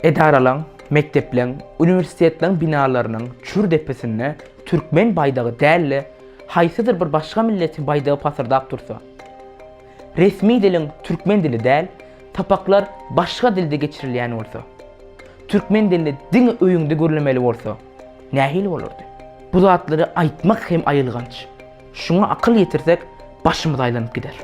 Edaralaň, mekdepleň, uniwersitetleriň binalarynyň çür depesinde türkmen baýdagy däl-de, haýsydyr bir başga milletiň baýdagy pasyrdap dursa. Resmi diliň türkmen dili däl, sapaklar başga dilde geçirilýän bolsa. Türkmen dilini diňe öýüňde gürlemeli bolsa, nähili bolardy? Bu zatlary aýtmak hem aýylganç. Şuňa akyl ýetirsek, başymyz aýlanyp gider.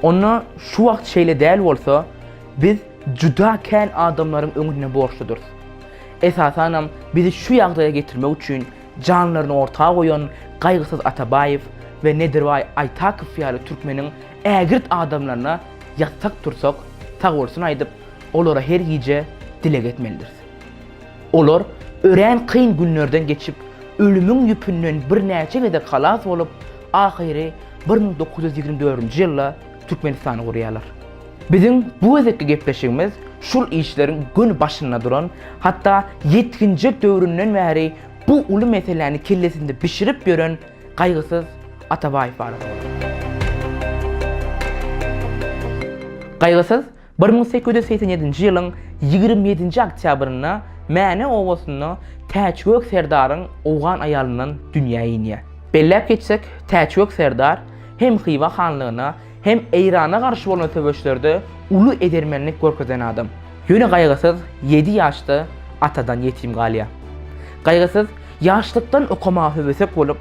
Onda şu wagt şeýle däl bolsa, biz juda kän adamlaryň öňünde borçludyrys. Esasanam bizi şu ýagdaýa getirmek üçin janlaryny orta goýan Gaýgysyz Atabaýew we Nedirbaý Aýtakow ýaly türkmeniň ägirt adamlaryna ýatsak-tursak sagbolsun aýdyp, olara her gije dileg etmelidiris. Olar örän kyn günlerden geçip, ölümiň ýüpünden birnäçe gezek halas bolup, ahyry 1924-nji ýylda Türkmenistany gurýarlar. Biziň bu gezekki gepleşigimiz şul işleriň göni başynda duran, hatda ýetginjek döwründen bäri bu uly meseläni kellesinde bişirip ýören Gaýgysyz Atabaýew barada bolar. Gaýgysyz 1887-nji ýylyň 27-nji oktýabrynda Mäne obasynda Täçgök serdaryň owgan aýalyndan dünýä inýär. Belläp geçsek, Täçgök serdar hem Hywa hanlygyna, hem Eýrana garşy bolan söweşlerde uly edermenlik görkezen adam. Ýöne Gaýgysyz ýedi ýaşda atadan ýetim galýar. Gaýgysyz ýaşlykdan okamaga höwesek bolup,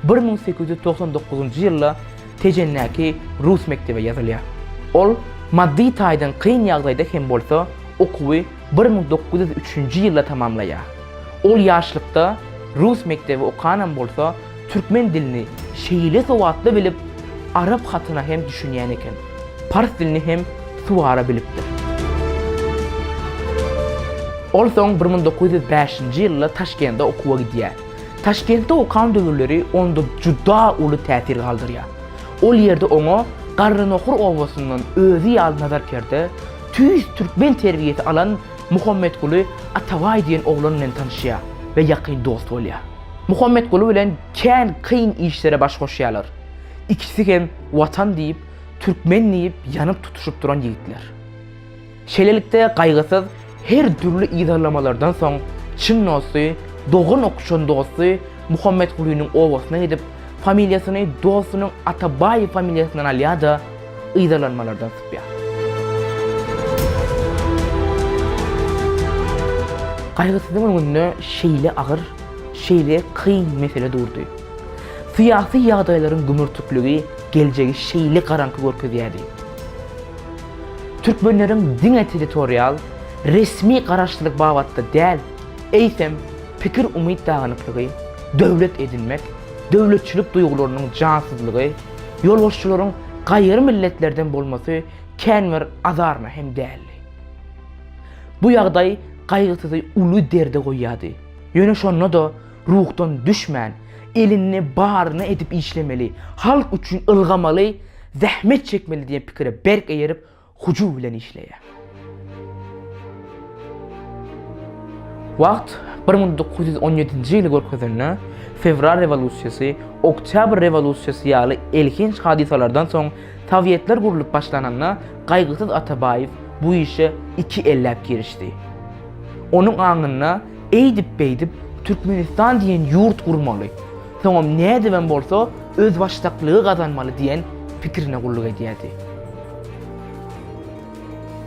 1899-njy ýylda Tejendäki rus mekdebe ýazylýar. Ol maddy taýdan kyn ýagdaýda hem bolsa, okuwy 1903-nji ýylda tamamlaýar. Ol ýaşlykda rus mekdebi okanam bolsa, türkmen dilini şeýle sowatly bilip, arap hatyna hem düşünýän eken. Pars dilini hem suwara bilipdir. Ol soň 1905-nji ýylda Taşkende okuwa gidýär. Taşkentde okan döwürleri onda juda uly täsir galdyrýar. Ol ýerde oňa Garrynohur obasyndan özi ýaly nazarkerde, tüýs türkmen terbiýesi alan Muhammetguly Atabaý diýen oglan bilen tanyşýar we ýakyn dost bolýar. Muhammetguly bilen kän kyn işlere baş goşýarlar. Ikisi hem Watan diýip, türkmen diýip ýanyp tutuşyp duran ýigitler. Şeýlelikde Gaýgysyz her dürli yzarlamalardan soň çyn dosty, dogan okuşan dosty Muhammetgulynyň obasyna gidip, familiýasyny dostunyň Atabaýew familiýasyndan alýar-da, yzarlanmalardan sypýar. Gaýgysyzyň öňünde şeýle agyr, şeýle kyn mesele durdy. Syýasy ýagdaýlaryň gümürtikligi geljegi şeýle garaňky görkezýärdi. Türkmenleriň diňe territorial, resmi garaşsyzlyk babatda däl, eýsem, pikir-umyt dagynyklygy, döwlet edinmek, döwletçilik duýgularynyň jansyzlygy, ýolbaşçylaryň gaýry milletlerden bolmasy kän bir azaryna hem däldi. Bu ýagdaý Gaýgysyzy uly derde goýýardy. Ýöne şonda-da ruhdan düşmän, elinde baryny edip işlemeli, halk üçin ylgamaly, zähmet çekmeli diýen pikire berk eýerip, hyjuw bilen işleýär. Wagt 1917-nji ýyly görkezende, Fewral rewolýusiýasy, Oktýabr rewolýusiýasy ýaly elhenç hadysalardan soň Sowetler gurlup başlananda Gaýgysyz Atabaýew bu işe iki elläp girişdi. Onuň aňynda eýdip-beýdip Türkmenistan diýen ýurt gurmaly, soňam nädibem bolsa özbaşdaklygy gazanmaly diýen pikirine gulluk edýärdi.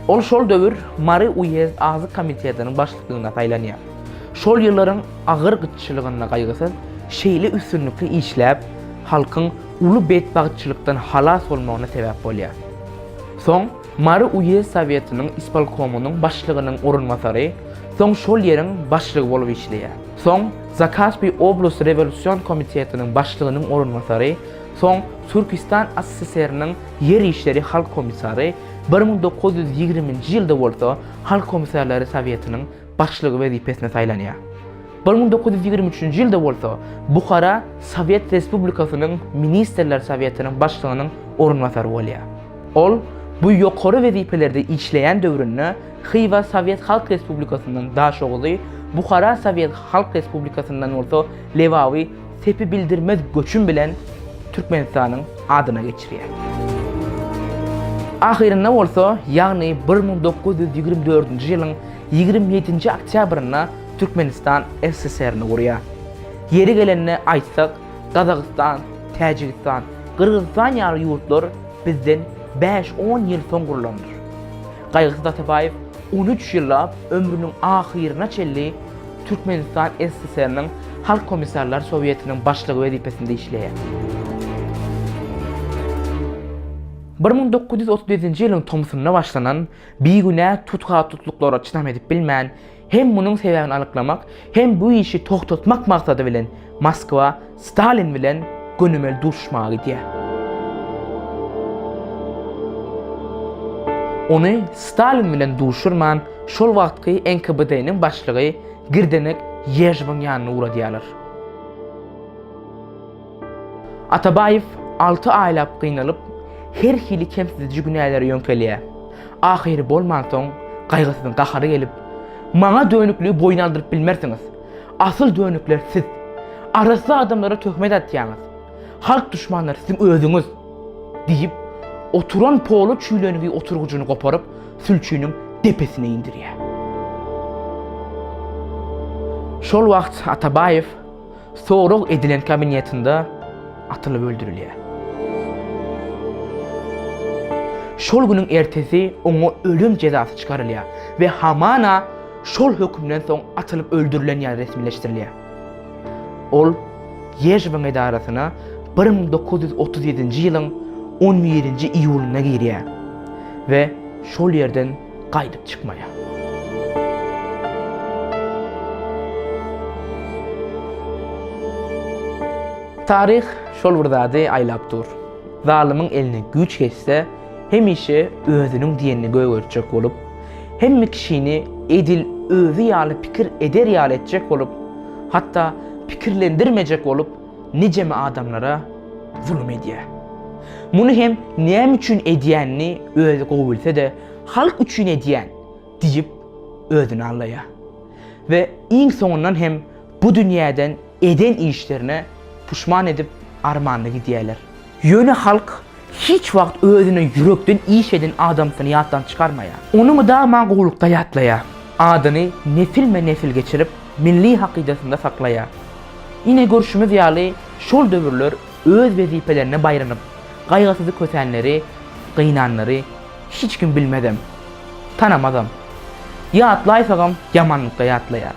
Ol şol döwür Mary uýezd azyk komitetiniň başlyklygyna saýlanýar. Şol ýyllaryň agyr gytçylygynda Gaýgysyz şeýle üstünlikli işläp, halkyň uly betbagtçylykdan halas bolmagyna sebäp bolýar. Soň Mary uýezd sowetiniň ispolkomynyň başlygynyň orunbasary, soň şol ýeriň başlygy bolup işleýär. Soň Zakaspi oblast rewolýusion komitetiniň başlygynyň orunbasary, soň Türküstan ASSR-niň ýer işleri halk komissary, 1920-nji ýylda bolsa Halk komissarlary sowetiniň başlygy wezipesine saýlanýar. 1923-nji ýylda bolsa Buhara Sowet Respublikasynyň Ministrler Sowetiniň başlygynyň orunbasary bolýar. Ol bu ýokary wezipelerde işleýän döwründe Hywa Sowet Halk Respublikasyndan Daşoguzy. Buhara Sowet Halk Respublikasyndan bolsa Lebaby sepi bildirmez göçüm bilen Türkmenistanyň adyna geçirýär. Ahyrynda bolsa, ýagny 1924-nji ýylyň 27-nji oktýabrynda Türkmenistan SSR-ni gurýar. Ýeri gelende aýtsak, Gazagystan, Täjigistan, Gyrgyzystan ýaly ýurtlar bizden bäş-on ýyl soň gurlandyr. Gaýgysyz Atabaýew on üç ýyllap ömrüniň ahyryna çenli Türkmenistan SSR-niň Halk Komissarlar Sowetiniň başlygy wezipesinde işleýär. 1937-nji ýylyň tomsunda başlanan bigünä tutha-tutluklara çydam edip bilmän, hem munuň sebäbini anyklamak, hem bu işi togtatmak maksady bilen Moskwa Stalin bilen gönümel duşuşmaga gidýär. Ony Stalin bilen duşurman, şol wagtky NKWD-niň başlygy Girdenek Ýežowyň ýanyna ugradýarlar. Atabaýew alty aýlap gynalyp, her hili kemsidiji günälere ýöňkelýär. Ahyry bolmansoň, Gaýgysyzyň gahary gelip, Maňa dönükligi boýun aldyryp bilmersiňiz. Asyl dönükler siz. Arassa adamlara töhmet atýaňyz. Halk duşmanlary siziň özüňiz! Diýip, oturan pola çüýlengi oturgyjyny goparyp, sülçüniň depesine indirýär. Şol wagt Atabaýew sorag edilen kabinetinde atylyp öldürilýär. Şol günüň ertesi oňa ölüm jezasy çykarylýar we hamana şol hökümden soň atylyp öldürilen ýaly resmileşdirilýär. Ol Ýežowyň edarasyna 1937-nji ýylyň on birinji iýulynda girýär we şol ýerden gaýdyp çykmaýar. Taryh şol bir zady aýlap dur. Zalymyň eline güýç geçse, hemişe özüniň diýenini gögertjek bolup, hemme kişini edil özi ýaly pikir eder ýaly etjek bolup, hatda pikirlendirmejek bolup nijeme adamlara zulum edýär. Muny hem näme üçin edýänini özi gowy bilse-de, halk üçin edýän diýip özüni aldaýar. We iň soňundan hem bu dünýäden eden işlerine puşman edip armanly gidýärler. Ýöne halk hiç wagt özüne ýürekden iş eden adamsyny ýatdan çykarmaýar. Ony mydama gowulykda ýatlaýar. Adyny nesilme-nesil geçirip, milli hakydasynda saklaýar. Ine görşümiz ýaly şol döwürler öz wezipelerine baýranyp, gaýgysyzy kösänleri, gynanlary hiç kim bilmezem, tanamazam. Ýatlaýsagam ýamanlykda ýatlaýar.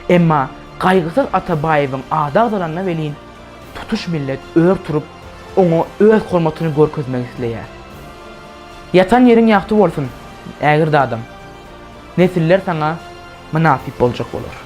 Emma Gaýgysyz Atabaýewiň ady agzalanda welin, tutuş millet ör turup, oňa öz hormatyny görkezmek isleýär. Ýatan ýeriň ýagty bolsun, ägirt adam. Nesiller saňa mynasyp boljak bolar.